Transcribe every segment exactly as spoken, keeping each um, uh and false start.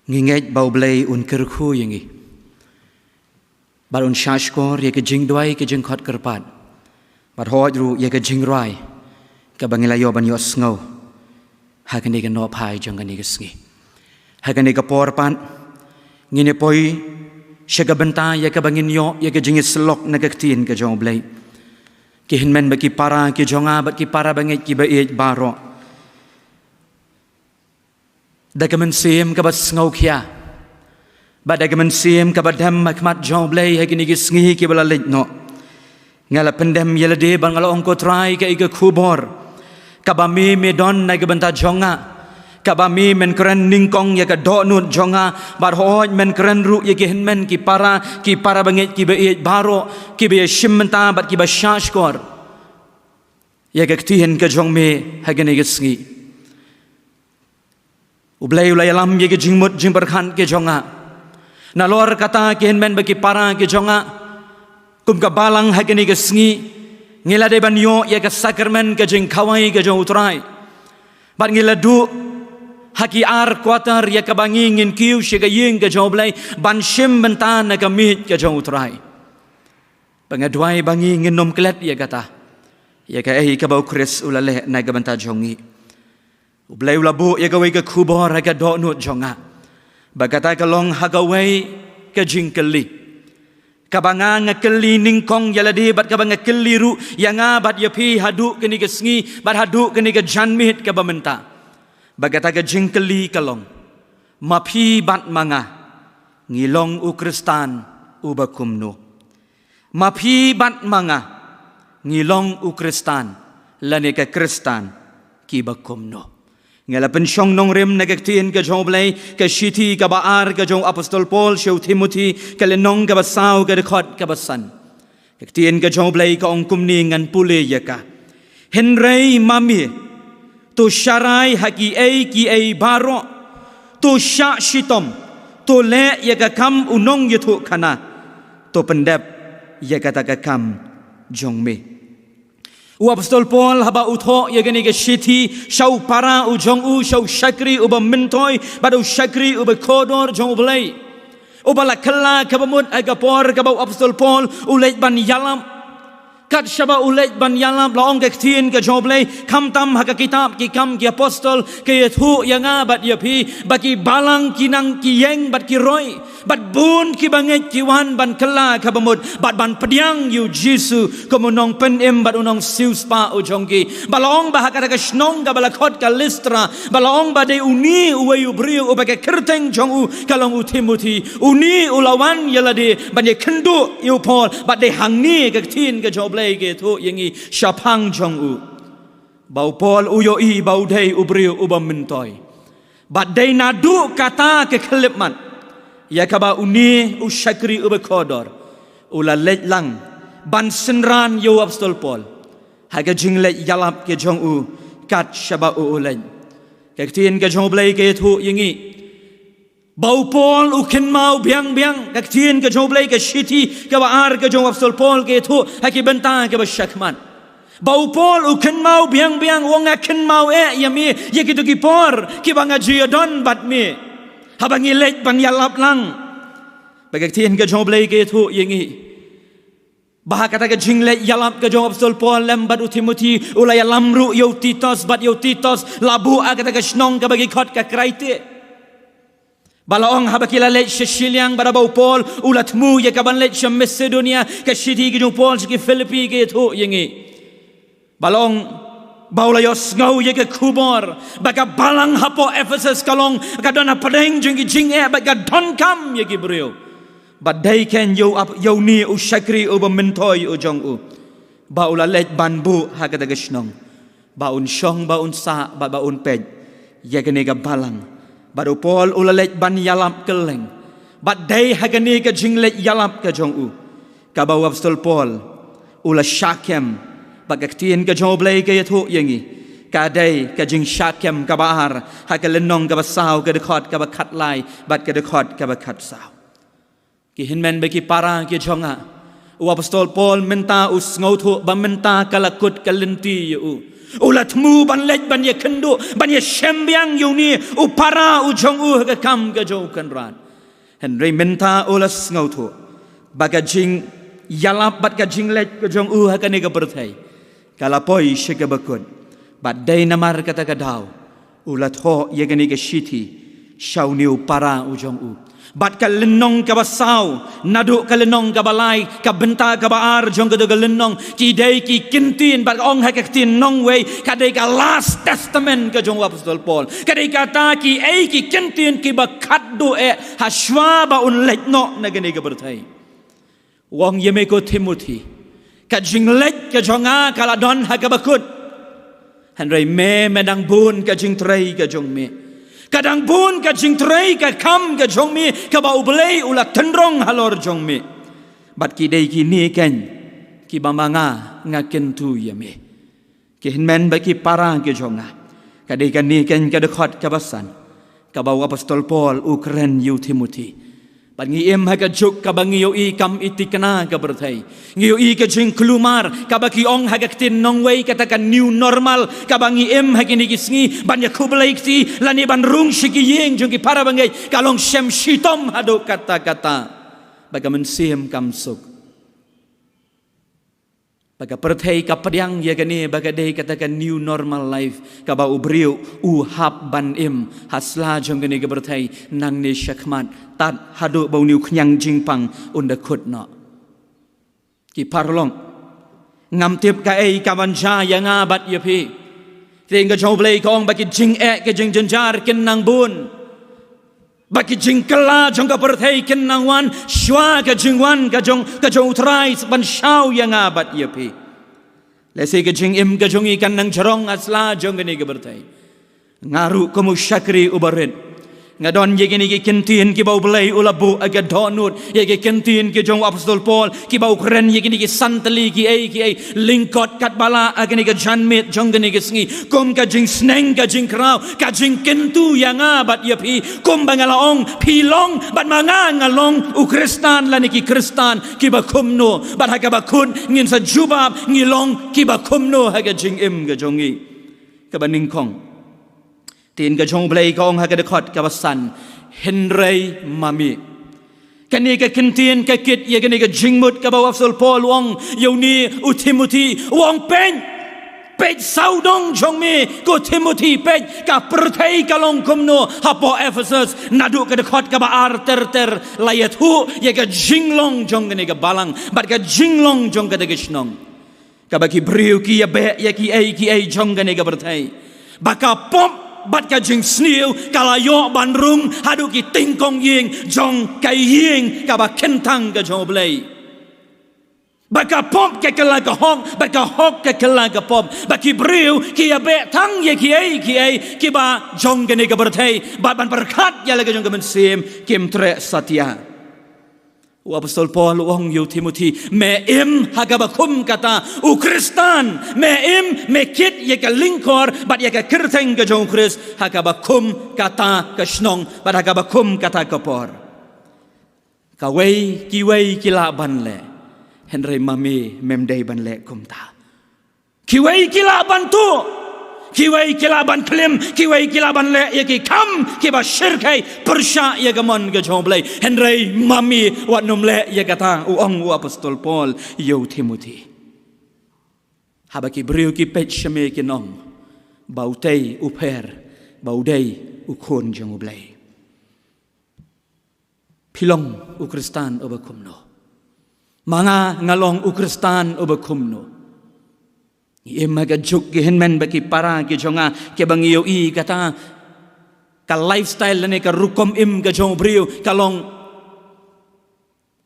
Ngi ngeit ba U Blei un kyrkhu ïa ngi, bad un shahshkor ïa ka jingduwai, ka jingkhot kyrpad, bad hooid ruh ïa ka jingrwai kaba ngi la ïoh ban ïohsngew ha kane ka nohphai jong kane ka sngi. Ha kane ka por pat ngin ïa poi sha ka bynta ïa kaba ngin ïoh ïa ka jingïasyllok na ka ktien ka jong U Blei. Ki hynmen bad ki para ki jong nga, bad ki para bangeit kiba ïeit baroh, da ka mynsiem kaba sngewkhia bad da ka mynsiem kaba dem ha khmat jong U Blei ha kine ki sngi kiba la leit noh, nga la pyndem ïa lade bad nga la ong, ko Trai, kaei ka khubor kaba me, me don na ka bynta jong nga, kaba me men kren nyngkong ïa ka dohnud jong nga, bad hooid men kren ruh ïa ki hynmen ki para, ki para bangeit kiba ïeit baroh, kiba ïashim bynta bad kiba shahshkor ïa ka ktien ka jong me ha kine ki sngi. U Blei u la ïalam ïa ka jingmut jingpyrkhat ka jong nga. Nalor kata, ki hynmen bad ki para ki jong nga, kum ka balang ha kine ki sngi ngi la dei ban ïoh ïa ka sakramen ka jingkhawai ka jong U Trai. Bad ngi la duh ha ki ar quarter ïa kaba ngi ngin kiew sha ka ïing ka jong U Blei ban shim bynta na ka miej ka jong U Trai. Ba nga duwai ba ngi ngin nym klet ïa kata, ïa kaei kaba U Khrist u la leh na ka bynta jong ngi. U Blei u la buh ïa kawei ka khubor ha ka dohnud jong nga, ba kata ka long ha kawei ka jingkylli kaba nga, nga kylli nyngkong ïa lade, bad kaba nga kylli ruh ïa nga bad ïa phi haduh kine ki sngi, bad haduh kine ki janmiet kaba mynta. Ba kata ka jingkylli ka long, ma phi bad ma nga ngi long u Khristan uba kumno? Ma phi bad ma nga ngi long u Khristan lane ka Khristan kiba kumno? Nga la pynshong nongrim na ka ktien ka jong U Blei, ka shithi kaba ar ka jong u Apostol Paul sha u Timothi, ka lynnong kaba saw, ka dkhot kaba san. Ka ktien ka jong U Blei ka ong kumne, ngan pule ïa ka: Hynrei ma me, to sharai ha kiei kiei baroh, to shah shitom, to leh ïa ka kam u nongïathuhkhana, to pyndep ïa kata ka kam jong me. U Apostol Paul haba u thoh ïa kane ka shithi sha u para u jong u, sha u shakri uba myntoi bad u shakri uba kordor jong U Blei, uba la kylla kaba mut ha ka por kaba u Apostol Paul u leit ban ïalap. Kat shaba u leit ban ïalap, la ong ka ktien ka jong U Blei, khamtam ha ka kitab Ki Kam ki Apostol, ka ïathuh ïa nga bad ïa phi ba ki balang ki nang ki ïeng bad ki roi, bad bun ki bangeit ki wan ban kylla kaba mut bad ban pdiang ïa u Jisu kum u nongpynim bad u nongsiewspah u jong ki. Ba la ong ba ha kata ka shnong kaba la khot ka Listra, ba la ong ba dei une uwei u briew uba ka kyrteng jong u ka long u Timothi, une u la wan ïa lade ban ïakynduh ïa u Paul, bad dei hangne ka ktien ka jong U Blei ka ïathuh ïa ngi shaphang jong u, ba u Paul u ïohi ba u dei u briew uba myntoi. Bad dei naduh kata ka khyllipmat ïa kaba une u shakri uba kordor u la leit lang ban synran ïa u Apostol Paul ha ka jingleit ïalap ka jong u kat shaba u, u leit. Ka ktien ka jong U Blei ka ïathuh ïa ngi ba u Paul u kynmaw biang biang, ka ktien ka jong U Blei, ka shithi kaba ar ka jong u Apostol Paul ka ïathuh ha ki bynta kiba shakhmat, ba u Paul u kynmaw biang biang, u ong, nga kynmaw eh ïa me ïa kito ki por kiba nga ju ïadon bad me haba ngi leit ban ïalap lang. Ba ka ktien ka jong U Blei ka ïathuh ïa ngi ba ha kata ka jingleit ïalap ka jong u Apostol Paul lem bad u Timothi, u la ïalam ruh ïa u Titos, bad ïa u Titos la buh ha kata ka shnong kaba ki khot ka Kraite. Ba la ong haba ki la leit sha shiliang, bad haba u Paul u la thmu ïa kaban leit sha Macedonia, ka shithi ka jong u Paul sha ki Philippi ka ïathuh ïa ngi ba la ong ba u la ïohsngew ïa ka khubor ba ka balang hapoh Ephesus ka long, ka don hapdeng jong ki jingeh bad ka donkam ïa ki briew. Bad dei keiñ ïa u ap-, ïa une u shakri uba myntoi u jong u ba u la leit ban buh ha kata ka shnong, ba un shong, ba un sah, bad ba un peit ïa kane ka balang. Bad u Paul u la leit ban ïalap kylleng. Bad dei ha kane ka jingleit ïalap ka jong u kaba u Apostol Paul u la shah kem, bad ka ktien ka jong U Blei ka ïathuh ïa ngi, ka dei ka jingshah kem kaba ar, ha ka lynnong kaba saw, ka dkhot kaba khatlai bad ka dkhot kaba khatsaw. Ki hynmen bad ki para ki jong nga, U Apostol Paul mynta u sngewthuh ba mynta ka la kut ka lynti ïa u. U la thmu ban leit ban ïakynduh, ban ïashem biang ïa une u para u jong u ha ka kam ka jong u Kynrad. Hynrei mynta u la sngewthuh ba ka jingïalap bad ka jingleit ka jong u ha kane ka pyrthei ka la poi sha kaba kut. Bad dei namar kata ka daw u la thoh ïa kane ka shithi sha une u para u jong u. Bad ka lynnong kaba saw, naduh ka lynnong kaba lai, ka bynta kaba ar jong kata ka lynnong, ki dei ki kyntien, bad ka ong ha ka ktien nongwei, ka dei ka last testament ka jong u Apostol Paul. Ka dei kata kiei ki kyntien kiba khatduh eh ha shuwa ba un leit noh na kane ka pyrthei. U ong ïa me ko Timothi, ka jingleit ka jong nga ka la don ha kaba kut. Hynrei me, me dang bun ka jingtrei ka jong me. Ka dang bun ka jingtrei ka kam ka jong me, kaba U Blei u la tynrong halor jong me. Bad ki dei kine keiñ kiba ma nga nga kyntu ïa me. Ki hynmen bad ki para ki jong nga, ka dei kane keiñ ka dkhot kaba san kaba u Apostol Paul u kren ïa u Timothi. Bad ngi im ha ka juk kaba ngi ïohi kam i thikna ka pyrthei. Ngi ïohi ka jingkulmar kaba ki ong ha ka ktien nongwei kata ka new normal, kaba ngi im ha kine ki sngi ban ïakhublei kti lane ban rung sha ki ïing jong ki para bangeit ka long shem shitom haduh katta katta. Ba ka mynsiem kam suk. Ba ka pyrthei ka pdiang ïa kane ba ka dei kata ka new normal life kaba u briew u hap ban im ha sla jong kane ka pyrthei nangne shakhmat tad haduh ba une u khñiang jingpang un da kut noh. Ki paralok, ngam tip kaei kaban jia ïa nga bad ïa phi. Ktien ka jong U Blei ka ong ba ki jingeh ki jingjynjar kin nang bun. Ba ki jingkylla jong ka pyrthei kin nang wan shuwa ka jingwan ka jong, ka jong U Trai ban shaw ïa nga bad ïa phi. Lehse ka jingim ka jong ngi kan nang jrong ha sla jong kane ka pyrthei. Nga ruh kum u shakri uba rit, nga don ïa kine ki kyntien kiba U Blei u la buh ha ka dohnud, ïa ki kyntien ki jong u Apostol Paul kiba u kren ïa kine ki san tylli kiei kiei lyngkot katba lah ha kane ka janmiet jong kane ka sngi. Kum ka jingsneng ka jingkraw, ka jingkyntu ïa nga bad ïa phi, kumba nga la ong, phi long bad ma nga nga long u Khristan lane ki Khristan kiba kumno, bad ha kaba kut ngin sa jubab ngi long kiba kumno ha ka jingim ka jong ngi. Kaba nyngkong, ktien ka jong U Blei ka ong ha ka dkhot kaba san, hynrei ma me. Kane ka kyntien ka kit ïa kane ka jingmut kaba u Apostol Paul u ong ïa une u Timothi, u ong peit, peit sawdong jong me ko Timothi, peit ka pyrthei ka long kumno hapoh Ephesus. Naduh ka dkhot kaba ar ter ter la ïathuh ïa ka jinglong jong kane ka balang bad ka jinglong jong kata ka shnong. Kaba ki briew ki ïabeh ïa kiei kiei jong kane ka pyrthei. Ba ka pop bad ka jingsniew ka la ïoh ban rung haduh ki tyngkong ïing jong ka ïing kaba kynthang ka jong U Blei. Ba ka pop ka kylla ka hok, ba ka hok ka kylla ka pop. Ba ki briew ki ïabeh tang ïa kiei kiei kiba jong kane ka pyrthei bad ban pyrkhat ïa la ka jong ka mynsiem, kim treh satia. U Apostol Paul u ong ïa u Timothi, me im ha kaba kum kata u Khristan, me im, me kit ïa ka lyngkor bad ïa ka kyrteng ka jong u Khrist ha kaba kum kata ka shnong bad ha kaba kum kata ka por. Kawei, kiwei ki lah ban leh, hynrei ma me mem dei ban leh kumta. Kiwei ki lah ban tuh, kiwei ki lah ban klim, kiwei ki lah ban leh ïa ki kam kiba shyrkhei pyrshah ïa ka mon ka jong U Blei, hynrei ma me wat nym leh ïa kata, u ong u Apostol Paul ïa u Timothi. Haba ki briew ki peit sha me kin ong ba utei u pher, ba u dei u khun jong U Blei. Phi long u Khristan uba kumno? Ma nga nga long u Khristan uba kumno? Ngi im ha ka juk, ki hynmen bad ki para ki jong nga, kiba ngi ïohi kata ka lifestyle lane ka rukom im ka jong u briew ka long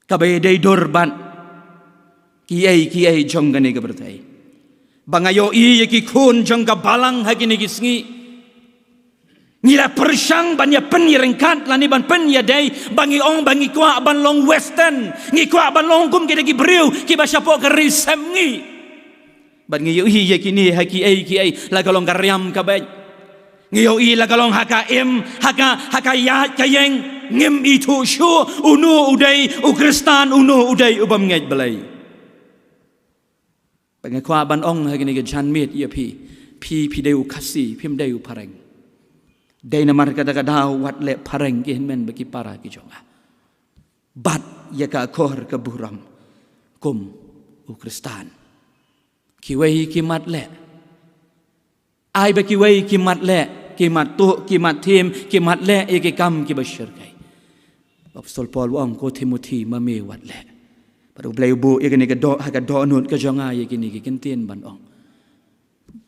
kaba ïadei dur bad kiei kiei jong kane ka pyrthei. Ba nga ïohi ïa ki khun jong ka balang ha kine ki sngi, ngi la pyrshang ban ïa pynïaryngkat lane ban pynïadei, ba ngi ong ba ngi kwah ban long western, ngi kwah ban long kum kita ki briew kiba shapoh ka ri sem ngi. Bad ngi ïohi ïa kine ha kiei kiei, la ka long ka riam ka beit. Ngi ïohi la ka long ha ka im, ha ka, ha ka ïaid ka ïeng, ngim ithuh shuh uno u dei u Khristan, uno u dei u bym ngeit Blei. Ba nga kwah ban ong ha kane ka janmiet ïa phi, phi phi dei u Khasi, phim dei u phareng. Dei namar kata ka daw wat leh phareng ki hynmen bad ki para ki jong nga. Bat ïa ka khor ka burom kum u Khristan. Kiwei ki mat leh. Ai ba kiwei ki mat leh, ki mat tuh, ki mat thiem, ki mat leh ïa ki kam kiba shyrkhei. Apostol Paul u ong ko Timothi ma me wat leh. Bad U Blei u buh ïa kane ka doh, ha ka dohnud ka jong nga ïa kine ki kyntien ban ong.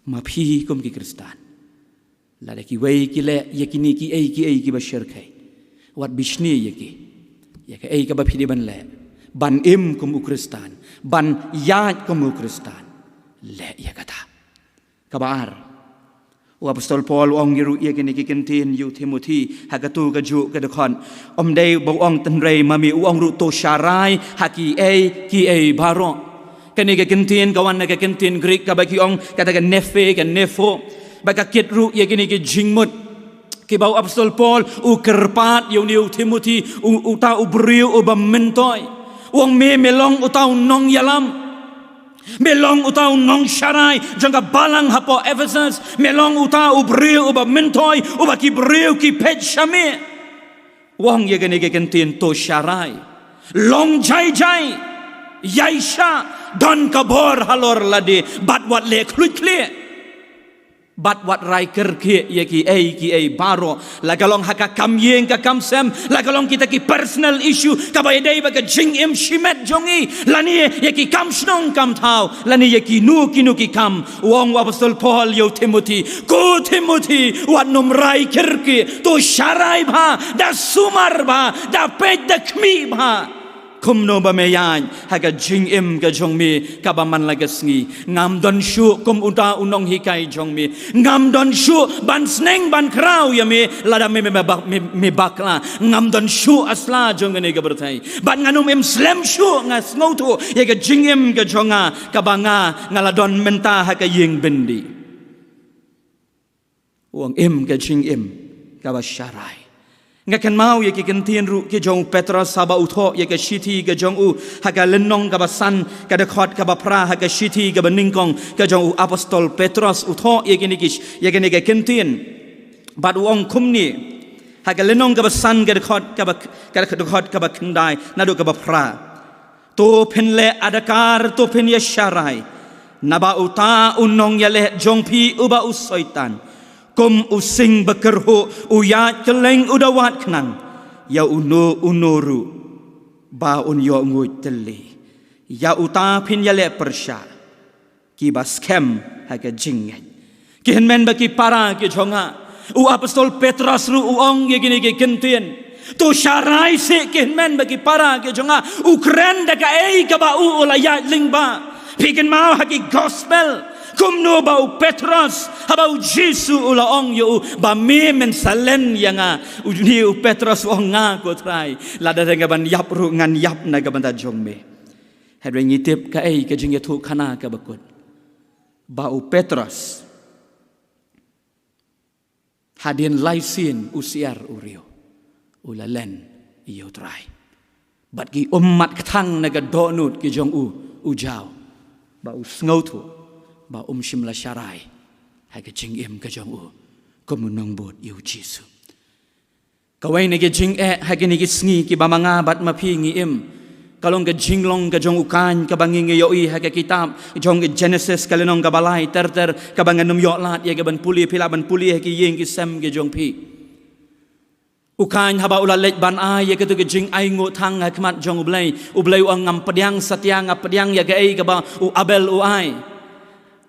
Ma phi kum ki Khristan. Lada kiwei ki leh ïa kine kiei kiei kiba shyrkhei. Wat bishni ïa ki. Ïa kaei kaba phi dei ban leh. Ban im kum u Khristan. Ban ïaid kum u Khristan. Leh ïa kata. Kaba ar. U Apostol Paul u ong ruh ïa kine ki kyntien ïa u Timothi ha katu ka juh ka dkhot. Ym dei ba u ong tynrai ma me, u ong ruh to sharai ha kiei kiei baroh. Kane ka kyntien ka wan na ka kyntien Greek kaba ki ong kata ka nephe, ka nepho. Ba ka kit ruh ïa kine ki jingmut. Kiba u Apostol Paul u kyrpad ïa une u Timothi, u, uta u briew uba myntoi. U ong me, me long uta u nongïalam. Me long uta u nongsharai jong ka balang hapoh Ephesus. Me long uta u briew uba myntoi, uba ki briew ki peit sha me. U ong ïa kane ka kyntien to sharai. Long jai jai. Ïaishah, don ka bor halor lade, bad wat leh khluit khlieh. Bad wat rai kyrkieh ïa kiei kiei baroh. La ka long ha ka kam ïing ka kam sem, la ka long kita ki personal issue, kaba ïadei bad ka jingim shimet jong ngi. Lane ïa ki kam shnong kam thaw, lane ïa kino kino ki kam. U ong u Apostol Paul ïa u Timothi. Ko Timothi, wat nym rai kyrkieh, to sharai bha, da sumar bha, da peit da khmih bha. Kumno ba me ïaid, ha ka jingim ka jong me, kaba man la ka sngi. Ngam don shuh kum uta u nonghikai jong me. Ngam don shuh ban sneng ban khraw ïa me, lada me, me, me, me, me bakla. Ngam don shuh ha sla jong kane ka pyrthei. Bad ngan ym im slem shuh nga sngewthuh, ïa ka jingim ka jong nga, kaba nga, nga la don mynta ha ka ïing byndi. U ong im ka jingim, kaba sharai. Nga kynmaw ïa ki kyntien ruh ki jong u Petros haba u thoh ïa ka shithi ka jong u ha ka lynnong kaba san ka dkhot kaba phra ha ka shithi kaba nyngkong ka jong u Apostol Petros u thoh ïa kine ki sh-, ïa kine ki kyntien. Bad u ong kumne ha ka lynnong kaba san ka dkhot kaba, ka dkhot kaba khyndai naduh kaba phra. To phin leh adkar, to phin ïa sharai. Naba uta u nongïaleh jong phi uba u Soitan. Kum u sing bakyrhuh u ïaid kylleng u da wad khnang. Ïa uno uno ruh. Ba un ïoh nguid tylli. Ïa uta phin ïaleh pyrshah. Kiba skhem ha ka jingngeit. Ki hynmen bad ki para ki jong nga. U Apostol Petros ruh u ong ïa kine ki kyntien. To sharai seh ki hynmen bad ki para ki jong nga. U kren da kaei kaba u u la ïaid lyngba. Phi kynmaw ha ki gospel. Kumno ba u Petros, haba u Jisu u la ong ïa u, ba me men sa len ïa nga. U ni u Petros u ong nga ko Trai. Lada dang ka ban ïap ruh ngan ïap na ka bynta jong me. Hynrei ngi tip kaei ka jingïathuhkhana kaba kut. Ba u Petros. Hadien lai sien u syiar u riew. U la len ïa u Trai. Bad ki ummat kthang na ka dohnud ki jong u, u jaw. Ba u sngewthuh. Ba um shym la sharai. Ha ka jingim ka jong u. Kum u nongbud ïa u Jisu. Kawei na ki jingeh ha kine ki sngi kiba ma nga bad ma phi ngi im. Ka long ka jinglong ka jong u Kain kaba ngi ngi ïohi ha ka kitab jong ka Genesis ka lynnong kaba lai ter ter kaba ngan ym ïoh lad ïa ka ban pule phi lah ban pule ha ki ïing ki sem ki jong phi. U Kain haba u la leit ban ai ïa katu ka jingainguh thang ha khmat jong U Blei. U Blei u ong ngam pdiang satia nga pdiang ïa kaei kaba u Abel u ai.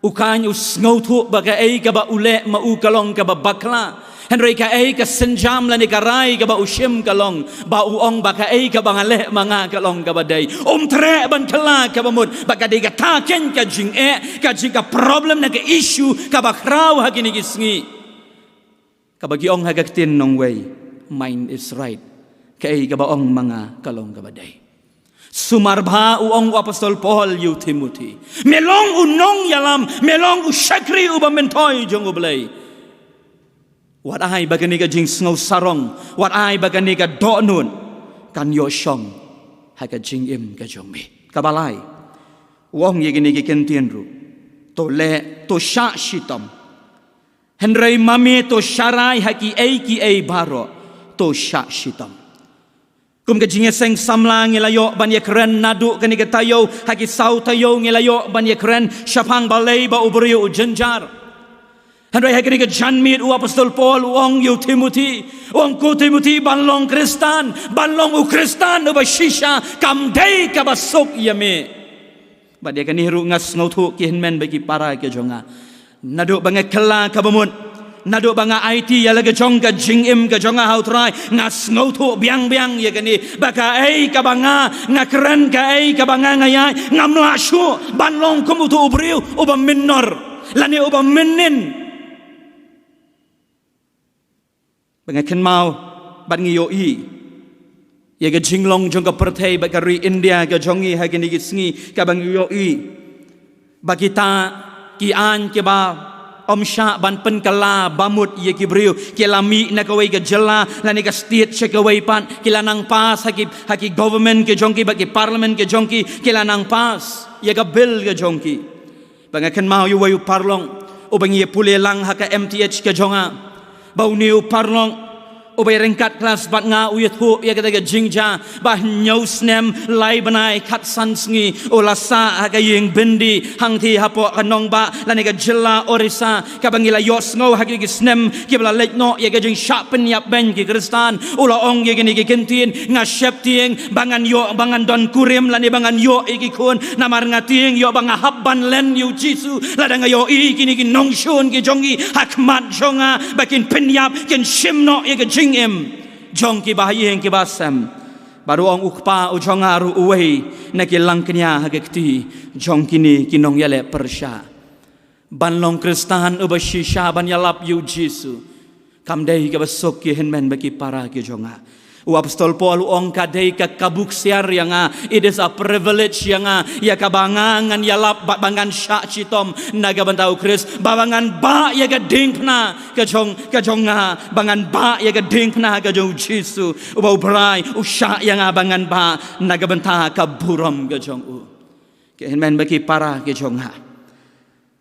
U Kain u sngewthuh ba kaei kaba u leh ma u ka long kaba bakla. Hynrei kaei ka synjam lane ka rai kaba u shim ka long. Ba u ong ba kaei kaba nga leh ma nga ka long kaba dei. Um treh ban kylla kaba mut. Ba ka dei kata kein ka jingeh, ka jing ka problem na ka issue kaba khraw ha kine ki sngi. Kaba ki ong ha ka ktien nongwei, mine is right. Kaei kaba ong ma nga ka long kaba dei. Sumar bha u ong u Apostol Paul ïa u Timothi. Me long u nongïalam, me long u shakri uba myntoi jong U Blei. Wat ai ba kane ka jingsngew sarong, wat ai ba kane ka dohnud. Kan ïoh shong, ha ka jingim ka jong me. Kaba lai. U ong ïa kine ki kyntien ruh. To leh, to shah shitom. Hynrei ma me to sharai ha kiei kiei baroh, to shah shitom. Kum ka jingïaseng samla ngi la ïoh ban ïakren naduh kane ka taïew ha ki saw taïew ngi la ïoh ban ïakren shaphang balei ba u briew u jynjar. Hynrei ha kane ka janmiet u apostol Paul u ong ïa u Timothi, u ong ko Timothi ban long Khristan, ban long u Khristan uba shisha kam dei kaba suk ïa me. Bad ïa kane ruh nga sngewthuh ki hynmen bad ki para ki jong nga. Naduh ba nga kylla kaba mut, naduh ba nga aiti ïa la ka jong ka jingim ka jong nga ha u Trai, nga sngewthuh biang biang ïa kane ba kaei kaba nga, nga kren, kaei kaba nga nga ïai, ngam lah shuh ban long kum uto u briew uba mynnor lane uba mynnin. Ba nga kynmaw bad ngi ïohi ïa ka jinglong jong ka pyrthei bad ka ri India ka jong ngi ha kine ki sngi, kaba ngi ïohi ba kita ki aiñ kiba ym shah ban pynkylla ba mut ïa ki briew ki la mih na kawei ka jylla lane ka state sha kawei pat, ki la nang pass ha ki, ha ki government ki jong ki bad ki parliament ki jong ki, ki la nang pass ïa ka bill ka jong ki. Ba nga kynmaw ïa uwei u paralok uba ngi ïa pule lang ha ka M T H ka jong nga, ba une u paralok uba ïa ryngkat klas bad nga u ïathuh ïa kata ka jingjia ba hynñiew snem lai bnai khatsan sngi u la sah ha ka ïing byndi hangtei hapoh ka nongbah lane ka jylla Orissa, kaba ngi la ïohsngew ha ki snem kiba la leit noh ïa ka jingshah pynïap beiñ ki Khristan. U la ong ïa kine ki kyntien, nga sheptieng ba ngan ïoh, ba ngan don kurim lane ba ngan ïoh ïa ki khun, namar nga tieng ïoh ba nga hap ban len ïa u Jisu lada nga ïohi kine ki nongshun ki jong ngi ha khmat jong nga ba kin pynïap, kin shim noh ïa ka jingim jong ki ba ha ïing ki ba sem. Bad u ong u kpa u jong nga ruh uwei na ki langkñia ha ka kti jong kine ki nongïaleh pyrshah. Ban long Khristan uba shisha ban ïalap ïa u Jisu kam dei kaba suk ki hynmen bad ki para ki jong nga. U apostol Paul u ong ka dei ka kabu ksiar ïa nga, it is a privilege ïa nga, ïa kaba nga ngan ïalap bad ba ngan shah shitom na ka bynta u Khrist, ba ba ngan bah ïa ka diengphna ka jong, ka jong nga, ba ngan bah ïa ka diengphna ka jong u Jisu uba u Brai u shah ïa nga ba ngan bah na ka bynta ka burom ka jong u. Ki hynmen bad ki para ki jong nga.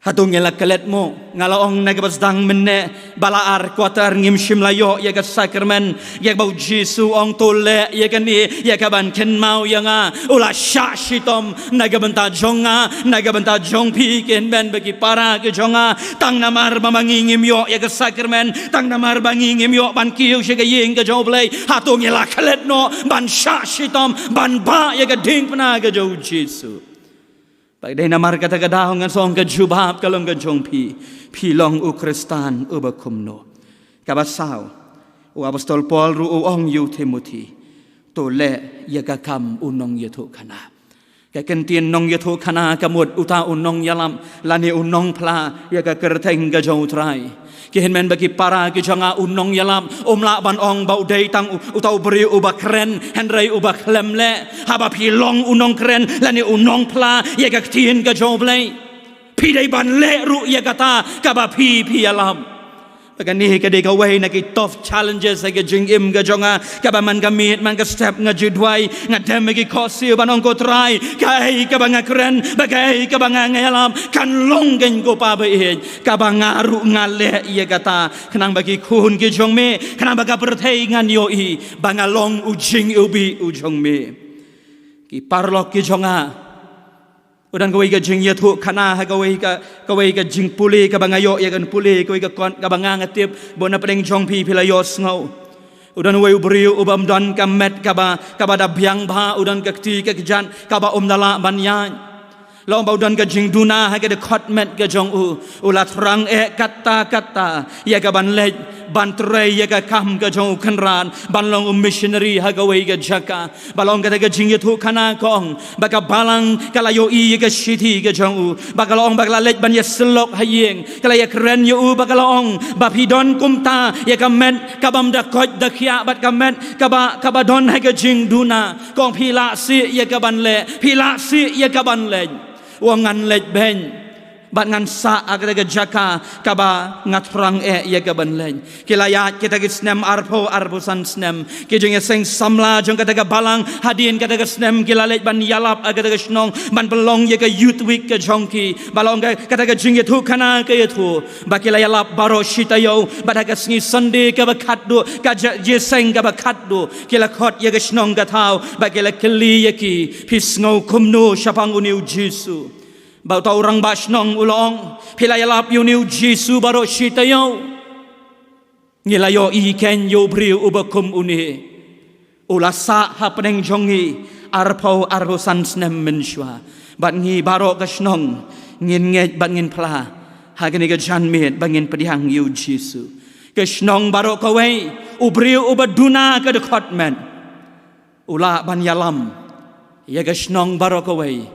Hato ngi la klet mo? Nga la ong na kaba sdang mynne ba la ar quarter ngim shym la ïoh ïa ka sakramen, ïa kaba u Jisu u ong to leh ïa kane ïa kaban kynmaw ïa nga. U la shah shitom na ka bynta jong nga, na ka bynta jong phi ki hynmen bad ki para ki jong nga. Tang namar ba ma ngi ngim ïoh ïa ka sakramen, tang namar ba ngi ngim ïoh ban kiew sha ka ïing ka jong u Blei, hato ngi la klet noh ban shah shitom ban bah ïa ka diengphna ka jong u Jisu? Ba dei namar kata ka daw ngan sa ong ka jubab ka long ka jong phi, phi long u Khristan uba kumno? Kaba saw, u apostol Paul ruh u ong ïa u Timothi, to leh ïa ka kam u nongïathuhkhana. Ka kyntien nongïathuhkhana ka mut uta u nongïalam lane u nongphla ïa ka kyrteng ka jong u Trai. Ki hynmen bad ki para ki jong nga, u nongïalam um lah ban ong ba u dei tang u, uta u briew uba kren hynrei uba khlem leh. Haba phi long u nongkren lane u nongphla ïa ka ktien ka jong u Blei, phi dei ban leh ruh ïa kata kaba phi, phi ïalam. Ba kane ka dei kawei na ki tough challenges ha ka jingim ka jong nga, kaba man ka miet man ka step nga ju duwai, nga dem ha ki khohsiew ban ong ko Trai, kaei kaba nga kren bad kaei kaba nga ïalam kan long kein ko Pa ba ïeit, kaba nga ruh nga leh ïa kata khnang ba ki khun ki jong me, khnang ba ka pyrthei ngan ïohi ba nga long u jingïohi u jong me. Ki paralok ki jong nga, u don kawei ka jingïathuhkhana ha kawei ka, kawei ka jingpule kaba nga ïoh ïa kan pule, kawei ka kot kaba nga, nga tip ba na pdeng jong phi phi la ïohsngew. U don uwei u briew uba ym don ka met kaba, kaba da biang bha, u don ka kti ka kjat kaba um da lah ban ïaid. La ong ba u don ka jingduna ha ka dkhot met ka jong u, u la thrang eh katta katta ïa kaban leit ban trei ïa ka kam ka jong u Kynrad, ban long u missionary ha kawei ka jaka. Ba la ong kata ka jingïathuhkhana ka ong ba ka balang ka la ïohi ïa ka shithi ka jong u, ba ka la ong ba ka la leit ban ïasyllok ha ïing, ka la ïakren ïa u, ba ka la ong ba phi don kumta ïa ka met kabym da koit da khiah bad ka met kaba, kaba don ha ka jingduna, ka ong phi lah sih ïa kaban leh, phi lah sih ïa kaban leit. U ong ngan leit beiñ. Bad ngan sah ha kata ka jaka kaba nga thrang eh ïa ka ban leit. Ki la ïaid kita ki snem arphew, arphew san snem. Ki jingïaseng samla jong kata ka balang hadien kata ka snem ki la leit ban ïalap ha kata ka shnong ban pynlong ïa ka Youth Week ka jong ki. Ba long ka, kata ka jingïathuhkhana ka ïathuh. Ba ki la ïalap baroh shi taïew, bad ha ka sngi Sunday kaba khatduh, ka ja-, jingïaseng kaba khatduh, ki la khot ïa ka shnong ka thaw, bad ki la kylli ïa ki, phi sngew kumno shaphang une u Jisu? Bad uta u rangbah shnong u la ong, phi la ïalap ïa une u Jisu baroh shi taïew. Ngi la ïohi kein ïa u briew uba kum une. U la sah hapdeng jong ngi arphew, arphew san snem mynshuwa. Bad ngi baroh ka shnong ngin ngeit bad ngin phla ha kane ka janmiet ba ngin pdiang ïa u Jisu. Ka shnong baroh kawei, u briew uba duna ka dkhot met, u lah ban ïalam ïa ka shnong baroh kawei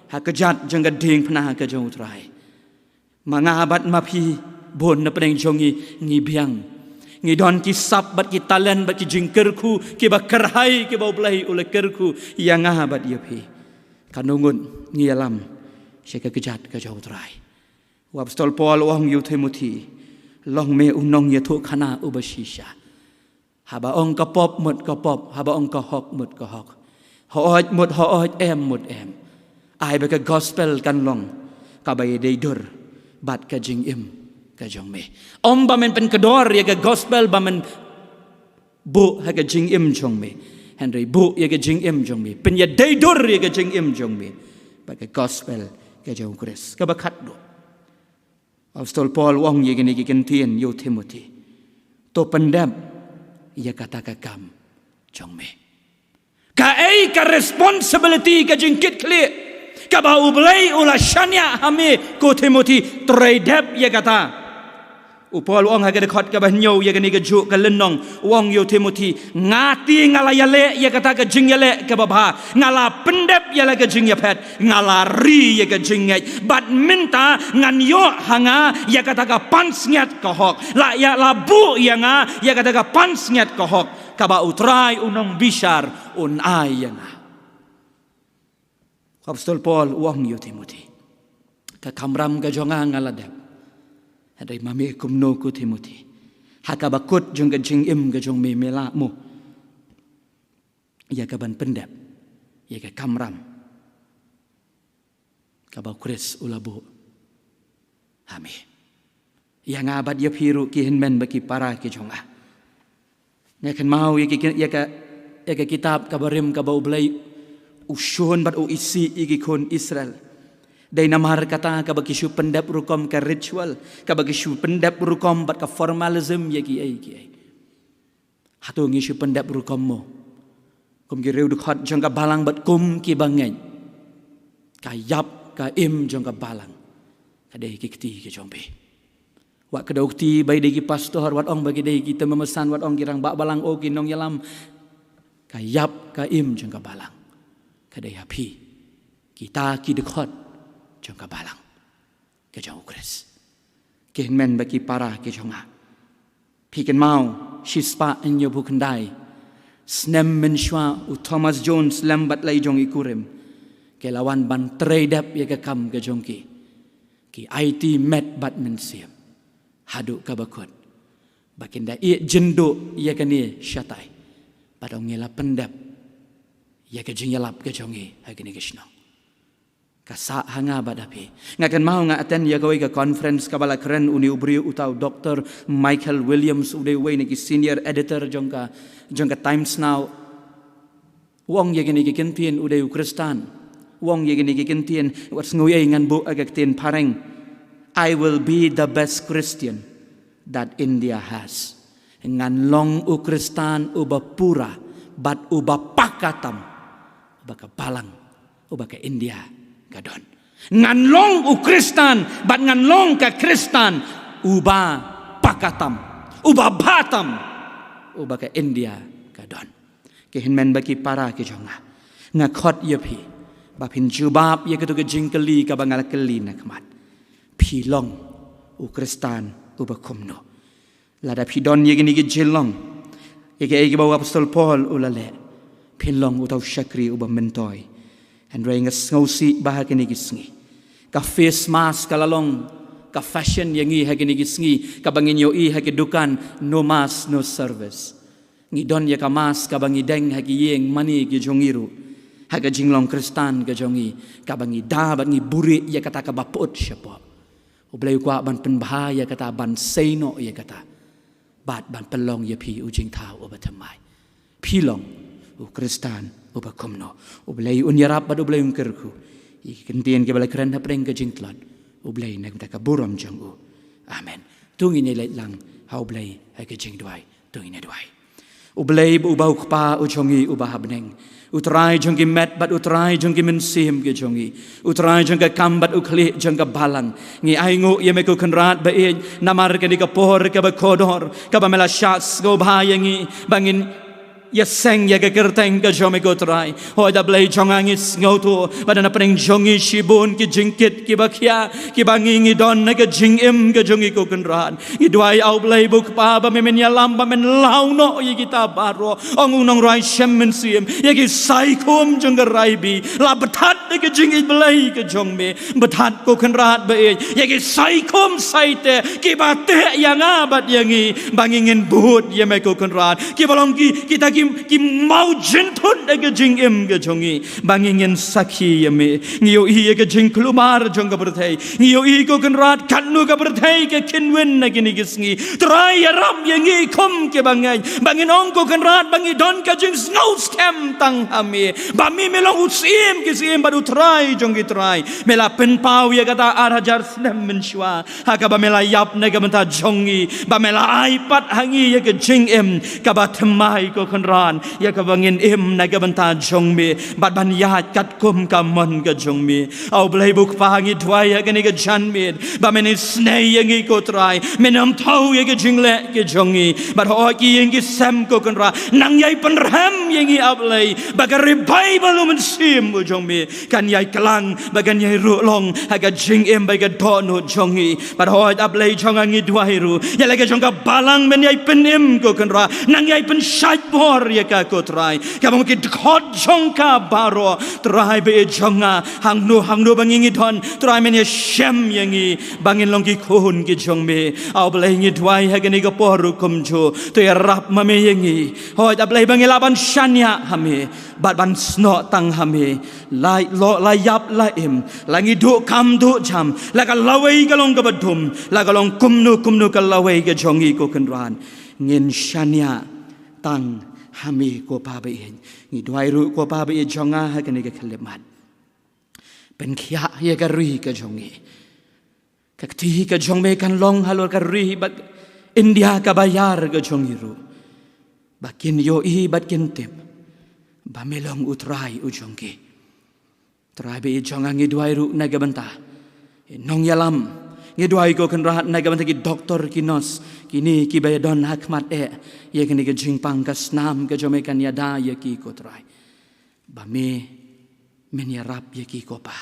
ha kjat jong ka diengphna ka jong u Trai. Ma nga bad ma phi, bun na pdeng jong ngi ngi biang. Ngi don ki sap bad ki talent bad ki jingkyrkhu kiba kyrhai kiba U Blei u la kyrkhu ïa nga bad ïa phi. Katno ngut ngi ïalam sha ka kjat ka jong u Trai? U Apostol Paul u ong ïa u Timothi, long me u nongïathuhkhana uba shisha. Haba ong ka pop mut ka pop, haba ong ka hok mut ka hok. Hooid mut hooid, em mut em. Ai ba ka gospel kan long kaba ïadei dur bad ka jingim ka jong me. Ym ba men pynkdor ïa ka gospel ba men buh ha ka jingim jong me. Hynrei buh ïa ka jingim jong me, pynïadei dur ïa ka jingim jong me bad ka gospel ka jong u Khrist. Kaba khatduh, Apostol Paul u ong ïa kine ki kyntien ïa u Timothi, to pyndep ïa kata ka kam jong me. Kaei ka responsibility, ka jingkitkhlieh kaba U Blei u la shaniah ha me ko Timothi, trei dep ïa kata. U Paul u ong ha ka dkhot kaba hynñiew ïa kane kajuh ka lynnong, u ong ïa u Timothi, nga te nga la ïaleh ïa kata ka jingïaleh kaba bha, nga la pyndep ïa la ka jingïaphet, nga la ri ïa ka jingngeit, bad mynta ngan ïoh ha nga ïa kata ka pansngiat ka hok. La ïa la buh ïa nga ïa kata ka pansngiat ka hok kaba U Trai u nongbishar un ai ïa nga. Apostol Paul u ong ïa u Timothi, ka kamram ka jong nga nga la dep. Hynrei ma me kumno ko Timothi? Ha kaba kut jong ka jingim ka jong me, me lah mo ïa ka ban pyndep ïa ka kamram kaba u Khrist u la buh ha me? Ïa nga bad ïa phi ruh ki hynmen bad ki para ki jong nga, nga kynmaw ïa ki, ïa ka, ïa ka kitab kaba rim kaba U Blei u shun bad u isih ïa ki khun Israel. Dei namar kata kaba ki shu pyndep rukom ka ritual, kaba ki shu pyndep rukom bad ka formalism ïa kiei kiei. Hato ngi shu pyndep rukom mo? Kum ki riewdkhot jong ka balang bad kum ki bangeit, ka ïap ka im jong ka balang ka dei ki kti ki jong phi. Wat ka dei u kti ba dei ki pastor, wat ong ba ki dei ki tymmen basan, wat ong ki rangbah balang, o ki nongïalam. Ka ïap ka im jong ka balang ka dei ha phi, kita ki dkhot jong ka balang ka jong u Khrist. Ki hynmen bad ki para ki jong nga, phi kynmaw, shispah hynñiewphew khyndai snem mynshuwa u Thomas Jones lem bad lai jong i kurim ki la wan ban trei dep ïa ka kam ka jong ki. Ki aiti met bad mynsiem haduh kaba kut ba kin da ïeh jynduh ïa kane shatai, bad ong ngi la pyndep ïa ka jingïalap ka jong ngi ha kane ka shnong. Ka sah ha nga bad ha phi. Nga kynmaw nga attend ïa kawei ka conference kaba la kren une u briew uta u Doktor Michael Williams, u dei uwei na ki senior editor jong ka, jong ka Times Now. U ong ïa kine ki kyntien, u dei u Khristan. U ong ïa kine ki kyntien, wat sngew ei ngan buh ïa ka ktien phareng. "I will be the best Christian that India has." Ngan long u Khristan uba pura bad uba pakatam, uba ka balang, uba ka India ka don. Ngan long u Khristan bad ngan long ka Khristan uba pakatam, uba bhatam, uba ka India ka don. Ki hynmen bad ki para ki jong nga, nga khot ïa phi ba phin jubab ïa kito ki jingkylli kaba nga la kylli na khmat. Phi long u Khristan uba kumno? Lada phi don ïa kine ki jinglong, ïa kiei kiba u Apostol Paul u la leh, phin long uta u shakri uba myntoi. Hynrei nga sngewsih ba ha kine ki sngi Ka face mask ka la long ka fashion ïa ngi ha kine ki sngi, kaba ngin ïohi ha ki dukan, no mask, no service. Ngi don ïa ka mask kaba ngi deng ha ki ïing mane ki jong ngi ruh, ha ka jinglong Khristan ka jong ngi, kaba ngi da bad ngi buhrieh ïa kata kaba pyut shapoh. U Blei u kwah ban pynbha ïa kata, ban sei noh ïa kata, bad ban pynlong ïa phi u jingthaw uba thymmai. Phi long u Khristan uba kumno? U Blei un ïarap bad U Blei un kyrkhu ïa ki kyntien kiba la kren hapdeng ka jingtlot U Blei na ka bynta ka burom jong u. Amen. To ngin ïa leit lang ha U Blei ha ka jingduwai. To ngin ïa duwai. U Blei uba u Kpa u jong ngi uba ha bneng, U Trai jong ki met bad U Trai jong ki mynsiem ki jong ngi, U Trai jong ka kam bad U Khlieh jong ka balang, ngi ainguh ïa me ko Kynrad ba ïeit namar kane ka por kaba kordor kaba me la shah sngewbha ïa ngi ba ngin ïaseng ïa ka kyrteng ka jong me ko Trai. Hooid, A Blei jong nga, ngi sngewthuh ba na pdeng jong ngi shibun ki jingkit kiba khia kiba ngi ngi don na ka jingim ka jong ngi ko Kynrad. Ngi duwai, A Blei uba u Kpa, ba me men ïalam, ba men law noh ïa kita baroh. Ong u nongrwai Salm Mynsiem, ïa ki saikhum jong ka raibi la bthat da ka jingïeit Blei ka jong me. Bthat ko Kynrad ba ïeit ïa ki saikhum saiteh kiba teh ïa nga bad ïa ngi, ba ngi ngin bud ïa me ko Kynrad. Kiba long ki, kita ki, ki mawjynthut da ka jingim ka jong ngi, ba ngi ngin sakhi ïa me. Ngi ïohi ïa ka jingkulmar jong ka pyrthei. Ngi ïohi ko Kynrad katno ka pyrthei ka kynwin na kine ki sngi. Trai, ïarap ïa ngi kum kiba ngeit, ba ngin ong ko Kynrad ba ngi don ka jingsngewskhem tang ha me, ba me me long u Syiem ki syiem bad U Trai jong ki trai. Me la pynpaw ïa kata ar hajar snem mynshuwa ha kaba me la ïap na ka bynta jong ngi, ba me la ai pat ha ngi ïa ka jingim kaba thymmai ko Kynrad, ïa kaba ngin im na ka bynta jong me bad ban ïaid katkum ka mon ka jong me. A Blei uba u Kpa, ngi duwai ha kane ka janmiet ba men isynei ïa ngi ko Trai, men ym thaw ïa ka jingleh ka jong ngi. Bad hooid, ki ïing ki sem ko Kynrad, nang ïai pynrhem ïa ngi A Blei, ba ka revival u Mynsiem u jong me kan ïai klang, ba kan ïai ruh long ha ka jingim bad ka dohnud jong ngi. Bad hooid A Blei jong nga, ngi duwai ruh ïa la ka jong ka balang, men ïai pynim ko Kynrad, nang ïai pynshait bor ïa ka ko Trai. Kaba ma ki dkhot jong ka baroh, Trai ba ïeit jong nga, hangno hangno ba ngi ngi don, Trai men ïashem ïa ngi ba ngin long ki khun ki jong me. A Blei, ngi duwai ha kane ka por ruh kumjuh, to ïarap ma me ïa ngi. Hooid A Blei, ba ngi lah ban shaniah ha me bad ban snoh tang ha me, la lo, la ïap la im, la ngi duh kam duh jam, la ka lawei ka long kaba dum, la ka long kumno kumno ka lawei ka jong ngi ko Kynrad, ngin shaniah tang ha me ko Pa ba ïeit. Ngi duwai ruh ko Pa ba ïeit jong nga ha kane ka khyllipmat, pynkhiah ïa ka ri ka jong ngi. Ka kti ka jong me kan long halor ka ri bad India kaba ïar ka jong ngi ruh, ba kin ïohi bad kin tip ba me long U Trai u jong ki. Trai ba ïeit jong nga, ngi duwai ruh na ka bynta ki nongïalam. Ngi duwai ko Kynrad na ka bynta ki doktor, ki nurse, kine kiba ïadon ha khmat eh ïa kane ka jingpang ka snam ka jong me, kan ïada ïa ki ko Trai, ba me men ïarap ïa ki ko Pa,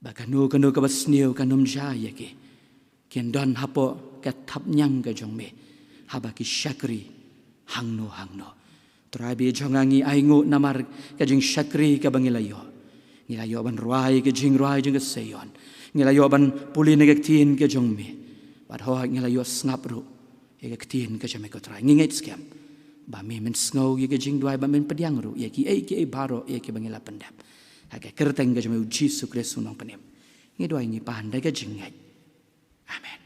ba kano kano kaba sniew kan ym jia ïa ki, kin don hapoh ka thapniang ka jong me haba ki shakri hangno hangno. Trai ba ïeit jong nga, ngi ainguh namar ka jingshakri kaba ngi la ïoh. Ngi la ïoh ban rwai ka jingrwai jong ka Seion, ngi la ïoh ban pule na ka ktien ka jong me, bad hooid ngi la ïoh sngap ruh ïa ka ktien ka jong me ko Trai. Ngi ngeit skhem ba me men sngew ïa ka jingduwai, ba men pdiang ruh ïa kiei kiei baroh ïa kiba ngi la pyndep. Ha ka kyrteng ka jong me U Jisu Khrist U Nongpynim ngi duwai, ngi pan da ka jingngeit. Amen.